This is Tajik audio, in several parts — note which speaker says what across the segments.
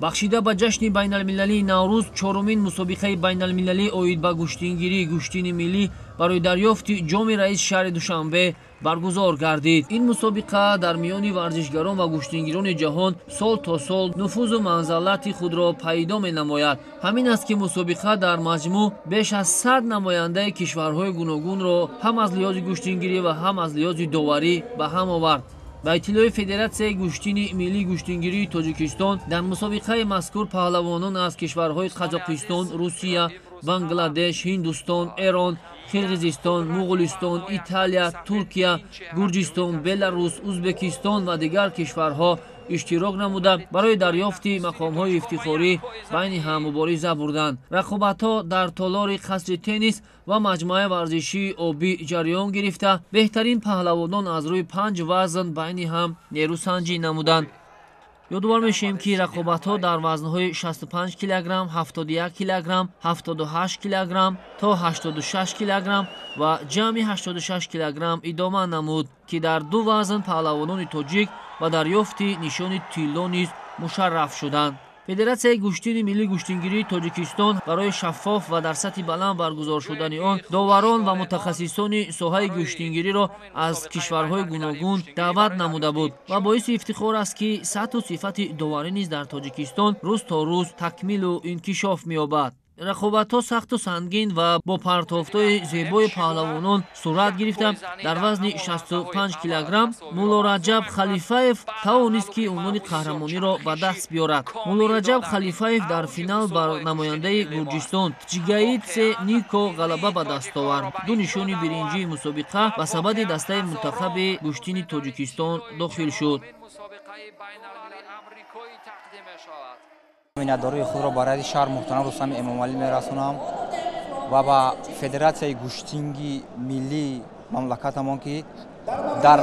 Speaker 1: Бахшида ба ҷашни байналмилалии Наврӯз, чорумин мусобиқаи байналмилалӣ оид ба гӯштингирии гӯштини миллӣ барои дарёфти ҷоми раиси шаҳри Душанбе баргузор гардид. Ин мусобиқа дар миёни варзишгарон ва гӯштингирони ҷаҳон сол то сол нуфузу манзалати худро пайдо менамояд. Ҳамин аст, ки мусобиқа дар маҷмӯъ беш аз 100 намояндаи кишварҳои гуногунро ҳам аз лиҳози гӯштингирӣ ва ҳам аз лиҳози доварӣ ба ҳам овард. Ба иттилои Федератсияи гӯштини миллии гӯштингирии Тоҷикистон, дар мусобиқаи мазкур паҳлавонон аз кишварҳои Қазоқистон, Русия, Бангладеш, Ҳиндустон, Эрон, Қирғизистон, Муғулистон, Италия, Туркия, Гурҷистон, Беларус, Узбекистон ва дигар кишварҳо иштирок намуда, барои дарёфти мақомҳои ифтихорӣ байни ҳам мубориза бурданд. Рақобатҳо дар толори қасри теннис ва маҷмӯаи варзишии обӣ ҷараён гирифта, беҳтарин паҳлавонон аз рӯи 5 вазн байни ҳам нерӯсанҷӣ намуданд. Ёдовар мешавем, ки рақобатҳо дар вазнҳои 65 килограмм, 71 килограмм, 78 килограмм то 86 килограмм ва ҷамъи 86 килограмм идома намуд, ки дар ду вазн паҳлавонони тоҷик ба дарёфти нишони тилло низ мушарраф шуданд. Федератсияи гӯштини миллии гӯштингирии Тоҷикистон барои шаффоф ва дар сатҳи баланд баргузор шудани он доварон ва мутахассисони соҳаи гӯштингириро аз кишварҳои гуногун даъват намуда буд ва боиси ифтихор аст, ки сатҳу сифати доварӣ низ дар Тоҷикистон рӯз то рӯз такмилу инкишоф меёбад. Рақобатҳо сахту сангин ва бо партофтҳои зебои паҳлавонон сурат гирифта, дар вазни 65 килограмм Муллораҷаб Халифаев тавонист, ки унвони қаҳрамониро ба даст биёрад. Муллораҷаб Халифаев дар финал бар намояндаи Гурҷистон Чигаитсе Нико ғалаба ба даст овард. Ду нишони биринҷии мусобиқа ба сабади дастаи мунтахаби гӯштини Тоҷикистон дохил шуд.
Speaker 2: Миннатдории худро ба раиси шаҳр муҳтарам Рустами Эмомалӣ мерасонам ва ба Федератсияи гӯштинги миллии мамлакатамон, ки дар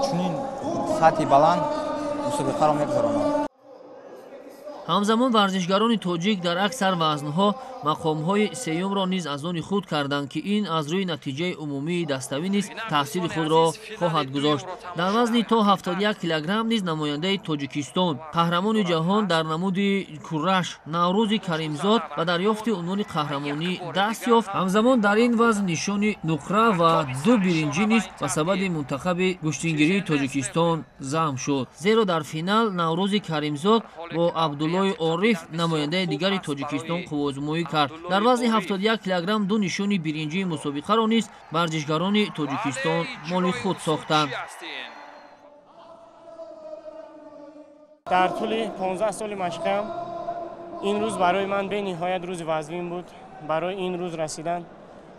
Speaker 2: чунин сатҳи баланд мусобиқаро мегузаронанд.
Speaker 1: Ҳамзамон варзишгарони тоҷик дар аксар вазнҳо мақомҳои сеюмро низ аз они худ карданд, ки ин аз рӯи натиҷаи умумии даставӣ низ таъсири худро хоҳад гузошт. Дар вазни то 71 килограмм низ намояндаи Тоҷикистон, қаҳрамони ҷаҳон дар намуди кураш Наврӯзи Каримзод ба дарёфти унвони қаҳрамонӣ даст ёфт. Ҳамзамон дар ин вазн нишони нуқра ва ду биринҷӣ низ ба сабади мунтахаби гӯштингирии Тоҷикистон замм шуд, зеро дар финал Наврӯзи Каримзод бо Абдуллои Ориф, намояндаи дигари Тоҷикистон, қувваозмоӣ кард. Дар вазни 71 килограмм ду нишони биринҷии мусобиқаро низ варзишгарони Тоҷикистон моли худ сохтанд.
Speaker 3: Дар тӯли 15 соли машқам ин рӯз барои ман бениҳоят рӯзи вазнин буд. Барои ин рӯз расидан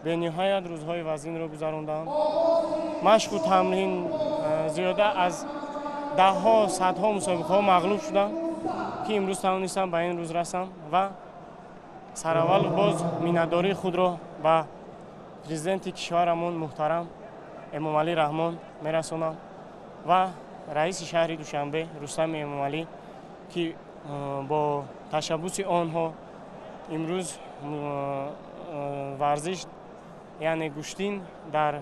Speaker 3: бениҳоят рӯзҳои вазнинро гузарондам. Машқу тамрин, зиёда аз даҳҳо, садҳо мусобиқаҳо мағлуб шудам, ки имрӯз тавонистам ба ин рӯз расам ва сараввал боз миннатдории худро ба президенти кишварамон муҳтарам Эмомалӣ Раҳмон мерасонам ва раиси шаҳри Душанбе Рустами Эмомалӣ, ки бо ташаббуси онҳо имрӯз варзиш, яъне гӯштин, дар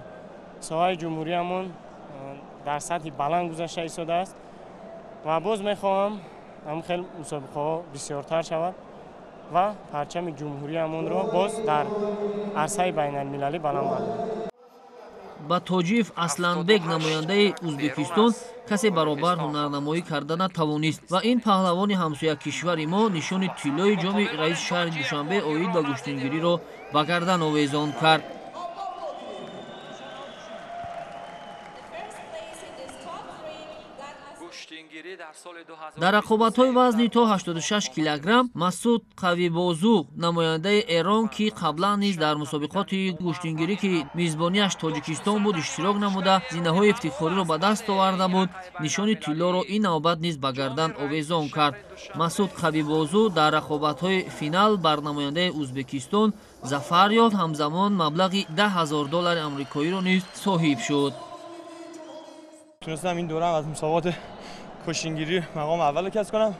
Speaker 3: соҳаи ҷумҳуриямон дар сатҳи баланд гузашта истодааст ва боз мехоҳам ҳамин хел мусобиқаҳо бисёртар шавад ва парчами ҷумҳуриямонро боз дар арсаи байналмилалӣ баланд бардорем.
Speaker 1: Ба Тоҷиев Асланбек, намояндаи Узбекистон, касе баробар ҳунарнамоӣ карда натавонист ва ин паҳлавони ҳамсоякишвари мо нишони тиллои ҷоми раиси шаҳри Душанбе оид ба гӯштингириро ба гардан овезон кард. Дар рақобатҳои вазни то 86 килограмм Масуд Қавибозу, намояндаи Эрон, ки қаблан низ дар мусобиқоти гӯштингирӣ, ки мизбонияш Тоҷикистон буд, иштирок намуда, зинаҳои ифтихориро ба даст оварда буд, нишони тиллоро ин навбат низ ба гардан овезон кард. Масуд Қавибозу дар рақобатҳои финал бар намояндаи Узбекистон зафар ёфт, ҳамзамон маблағи 10 000 доллари амрикоиро низ соҳиб шуд.
Speaker 4: تونستم این دوره از مسابقات کشتینگیری مقام اول رو کسب کنم.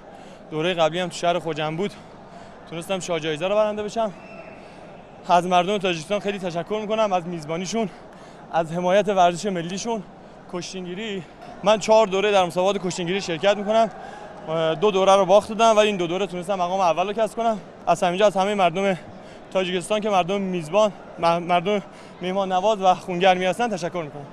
Speaker 4: دوره قبلی هم تو شهر خجند بود، تونستم شاه جایزه رو برنده بشم. از مردم تاجیکستان خیلی تشکر میکنم، از میزبانیشون، از حمایت ورزش ملیشون، کشتینگیری. من 4 دوره در مسابقات کشتینگیری شرکت میکنم. دو دوره رو باخت دادم ولی این دو دوره تونستم مقام اول رو کسب کنم. از همینجا از همه مردم تاجیکستان که مردم میزبان، مردم میهمان نواز و خونگرمی هستن تشکر میکنم.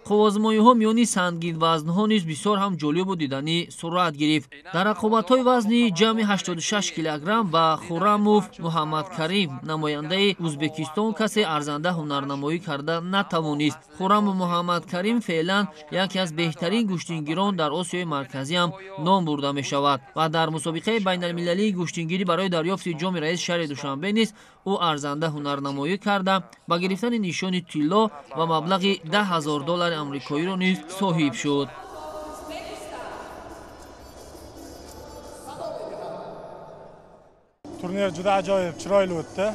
Speaker 1: Қувваозмоиҳо миёни сангинвазнҳо низ бисёр ҳам ҷолибу диданӣ сурат гирифт. Дар рақобатҳои вазни ҷамъи 86 килограмм ба Хуррамов Муҳаммадкарим, намояндаи Ӯзбекистон, касе арзанда ҳунарнамоӣ карда натавонист. Хуррамов Муҳаммадкарим феълан яке аз беҳтарин гӯштингирон дар Осиёи Марказӣ ҳам ном бурда мешавад ва дар мусобиқаи байналмилалии гӯштингирӣ барои дарёфти ҷоми раиси шаҳри Душанбе низ ӯ арзанда ҳунарнамоӣ карда ба гирифтани нишони тилло ва маблағи 10 000 доллари амрикоиро низ соҳиб шуд.
Speaker 5: Турнир juda ajoyib, chiroyli o'tdi.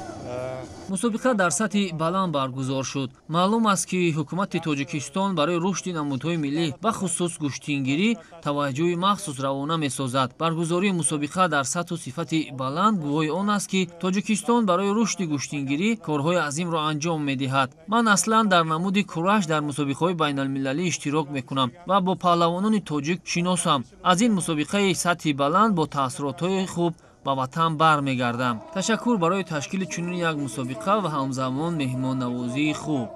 Speaker 1: Мусобиқа дар сатҳи баланд баргузор шуд. Маълум аст, ки ҳукумати Тоҷикистон барои рушди намудҳои миллӣ, бахусус гӯштингирӣ, таваҷҷӯҳи махсус равона месозад. Баргузории мусобиқа дар сатҳу сифати баланд гувоҳи он аст, ки Тоҷикистон барои рушди гӯштингирӣ корҳои азимро анҷом медиҳад. Ман аслан дар намуди кураш дар мусобиқаҳои байналмилалӣ иштирок мекунам ва бо паҳлавонони тоҷик шиносам. Аз ин мусобиқаи сатҳи баланд бо таассуротҳои хуб ба ватан бармегардам. Ташаккур барои ташкили чунин як мусобиқа ва ҳамзамон меҳмоннавозии хуб.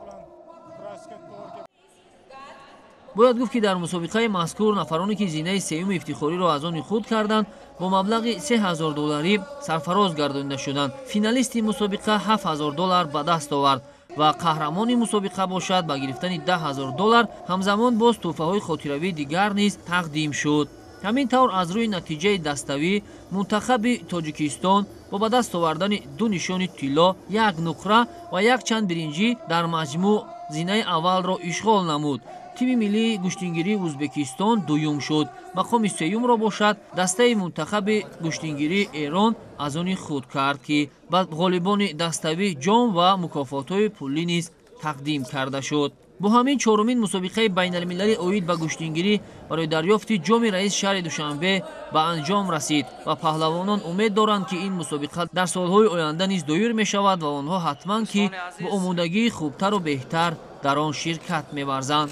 Speaker 1: Бояд гуфт, ки дар мусобиқаи мазкур нафароне, ки зинаи сеюми ифтихориро аз они худ карданд, бо маблағи 3000 долларӣ сарфароз гардонида шуданд. Финалисти мусобиқа 7000 доллар ба даст овард ва қаҳрамони мусобиқа бошад, ба гирифтани 10 000 доллар, ҳамзамон боз тӯҳфаҳои хотиравии дигар низ тақдим шуд. Ҳамин тавр, аз рӯи натиҷаи даставӣ мунтахаби Тоҷикистон бо ба даст овардани ду нишони тилло, як нуқра ва якчанд биринҷӣ дар маҷмӯъ зинаи аввалро ишғол намуд. Тими миллии гӯштингирии Ӯзбекистон дуюм шуд. Мақоми сеюмро бошад, дастаи мунтахаби гӯштингирии Эрон аз они худ кард, ки ба ғолибони даставӣ ҷом ва мукофотҳои пулӣ низ тақдим карда шуд. Бо ҳамин чорумин мусобиқаи байналмилалӣ оид ба гӯштингирӣ барои дарёфти ҷоми раиси шаҳри Душанбе ба анҷом расид ва паҳлавонон умед доранд, ки ин мусобиқа дар солҳои оянда низ доир мешавад ва онҳо ҳатман ки бо омодагии хубтару беҳтар дар он ширкат меварзанд.